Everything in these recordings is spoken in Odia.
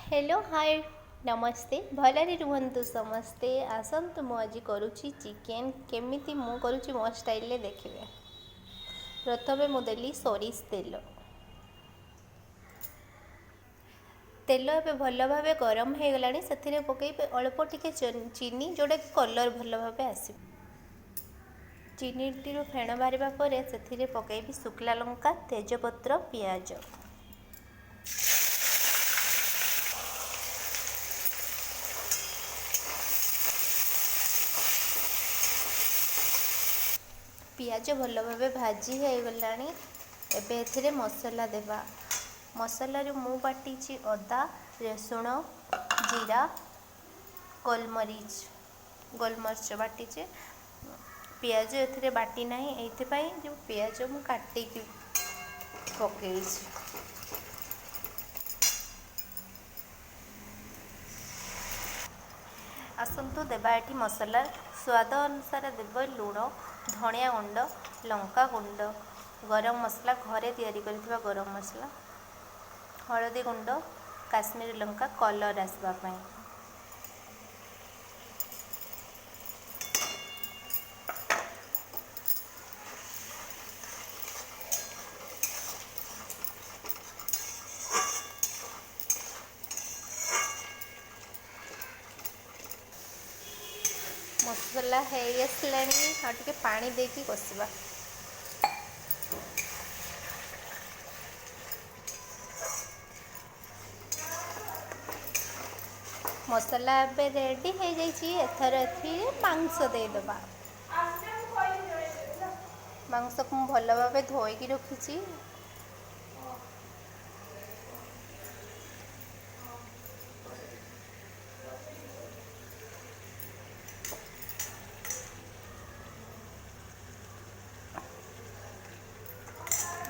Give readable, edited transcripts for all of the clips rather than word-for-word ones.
ହ୍ୟାଲୋ, ହାଏ, ନମସ୍ତେ। ଭଲରେ ରୁହନ୍ତୁ ସମସ୍ତେ। ଆସନ୍ତୁ, ମୁଁ ଆଜି କରୁଛି ଚିକେନ୍। କେମିତି ମୁଁ କରୁଛି ମୋ ଷ୍ଟାଇଲରେ ଦେଖିବେ। ପ୍ରଥମେ ମୁଁ ଦେଲି ସୋରିଷ ତେଲ। ତେଲ ଏବେ ଭଲ ଭାବେ ଗରମ ହେଇଗଲାଣି। ସେଥିରେ ପକାଇବେ ଅଳ୍ପ ଟିକେ ଚିନି, ଯେଉଁଟାକି କଲର୍ ଭଲ ଭାବେ ଆସିବ। ଚିନିଟିରୁ ଫେଣ ବାହାରିବା ପରେ ସେଥିରେ ପକାଇବି ଶୁଖିଲା ଲଙ୍କା, ତେଜପତ୍ର, ପିଆଜ। ପିଆଜ ଭଲ ଭାବେ ଭାଜି ହେଇଗଲାଣି। ଏବେ ଏଥିରେ ମସଲା ଦେବା। ମସଲାରୁ ମୁଁ ବାଟିଛି ଅଦା, ରସୁଣ, ଜିରା, ଗୋଲମରିଚ ବାଟିଛି। ପିଆଜ ଏଥିରେ ବାଟି ନାହିଁ, ଏଇଥିପାଇଁ ଯେଉଁ ପିଆଜ ମୁଁ କାଟିକି ପକେଇଛି। ଆସନ୍ତୁ ଦେବା ଏଠି ମସଲା। ସ୍ୱାଦ ଅନୁସାରେ ଦେବ ଲୁଣ, ଧଣିଆ ଗୁଣ୍ଡ, ଲଙ୍କା ଗୁଣ୍ଡ, ଗରମ ମସଲା, ଘରେ ତିଆରି କରିଥିବା ଗରମ ମସଲା, ହଳଦୀ ଗୁଣ୍ଡ, କାଶ୍ମୀରୀ ଲଙ୍କା କଲର୍ ଆସିବା ପାଇଁ। ମସଲା ହେଇ ଆସିଲାଣି, ଆଉ ଟିକେ ପାଣି ଦେଇକି କଷିବା। ମସଲା ଏବେ ରେଡ଼ି ହେଇଯାଇଛି। ଏଥର ଏଥିରେ ମାଂସ ଦେଇଦେବା। ମାଂସକୁ ମୁଁ ଭଲ ଭାବେ ଧୋଇକି ରଖିଛି।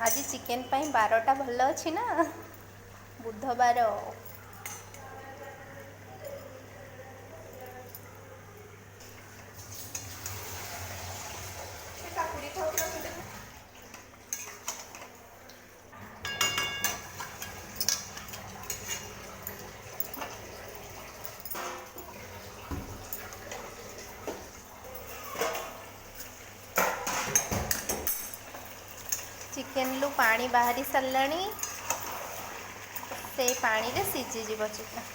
ଆଜି ଚିକେନ୍ ପାଇଁ ବାରଟା ଭଲ ଅଛି ନା, ବୁଧବାର। ଚିକେନରୁ ପାଣି ବାହାରି ସାରିଲାଣି, ସେଇ ପାଣିରେ ସିଝିଯିବ ଚିକେନ୍।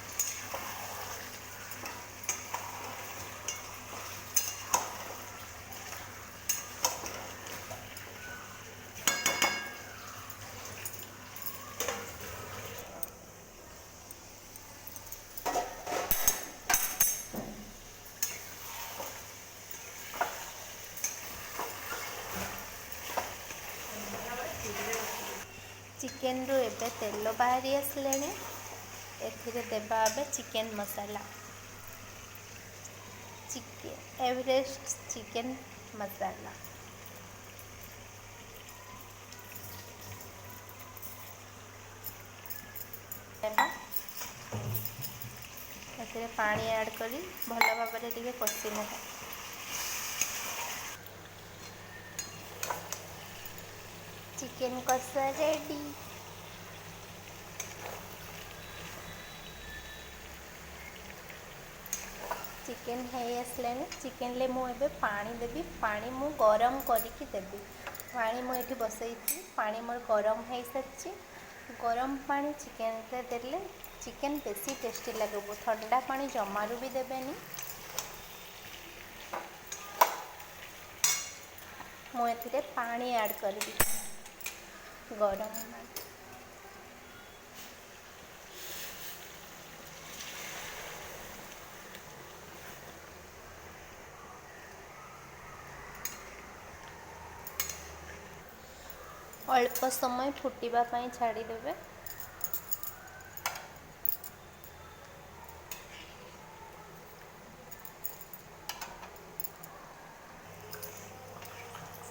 ଚିକେନରୁ ଏବେ ତେଲ ବାହାରି ଆସିଲାଣି। ଏଥିରେ ଦେବା ଏବେ ଚିକେନ୍ ମସଲା, ଏଭରେଷ୍ଟ ଚିକେନ୍ ମସଲା ଦେବା। ଏଥିରେ ପାଣି ଆଡ଼୍ କରି ଭଲ ଭାବରେ ଟିକେ କଷି ନେବା। ଚିକେନ୍ କଷା ରେଡ଼ି। ଚିକେନ୍ ହେଇ ଆସିଲାଣି। ଚିକେନ୍ରେ ମୁଁ ଏବେ ପାଣି ଦେବି। ପାଣି ମୁଁ ଗରମ କରିକି ଦେବି। ପାଣି ମୁଁ ଏଠି ବସେଇଥିଲି, ପାଣି ମୋର ଗରମ ହେଇସାରିଛି। ଗରମ ପାଣି ଚିକେନ୍ରେ ଦେଲେ ଚିକେନ୍ ବେଶୀ ଟେଷ୍ଟି ଲାଗିବ। ଥଣ୍ଡା ପାଣି ଜମାରୁ ବି ଦେବେନି। ମୁଁ ଏଥିରେ ପାଣି ଆଡ଼୍ କରିବି, ଗରମ ପାଣି। ଅଳ୍ପ ସମୟ ଫୁଟିବା ପାଇଁ ଛାଡ଼ିଦେବେ।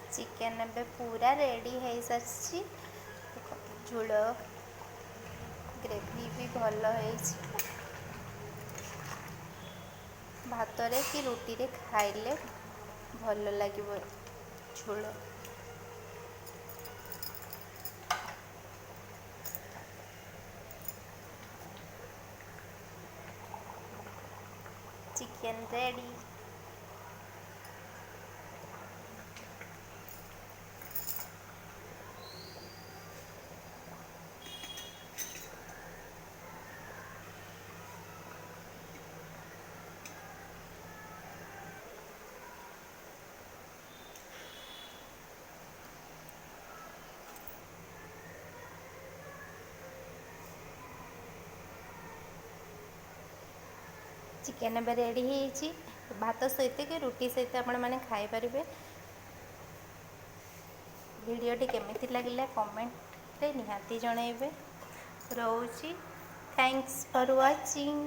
ଚିକେନ୍ ଏବେ ପୁରା ରେଡ଼ି ହେଇସାରିଛି। ଝୋଳ ଗ୍ରେଭି ବି ଭଲ ହେଇଛି। ଭାତରେ କି ରୁଟିରେ ଖାଇଲେ ଭଲ ଲାଗିବ ଝୋଳ। Chicken ready. Chicken ଏବେ ରେଡ଼ି ହେଇଯାଇଛି। ଭାତ ସହିତ କି ରୁଟି ସହିତ ଆପଣମାନେ ଖାଇପାରିବେ। ଭିଡ଼ିଓଟି କେମିତି ଲାଗିଲା କମେଣ୍ଟରେ ନିହାତି ଜଣାଇବେ। ରହୁଛି, thanks for watching.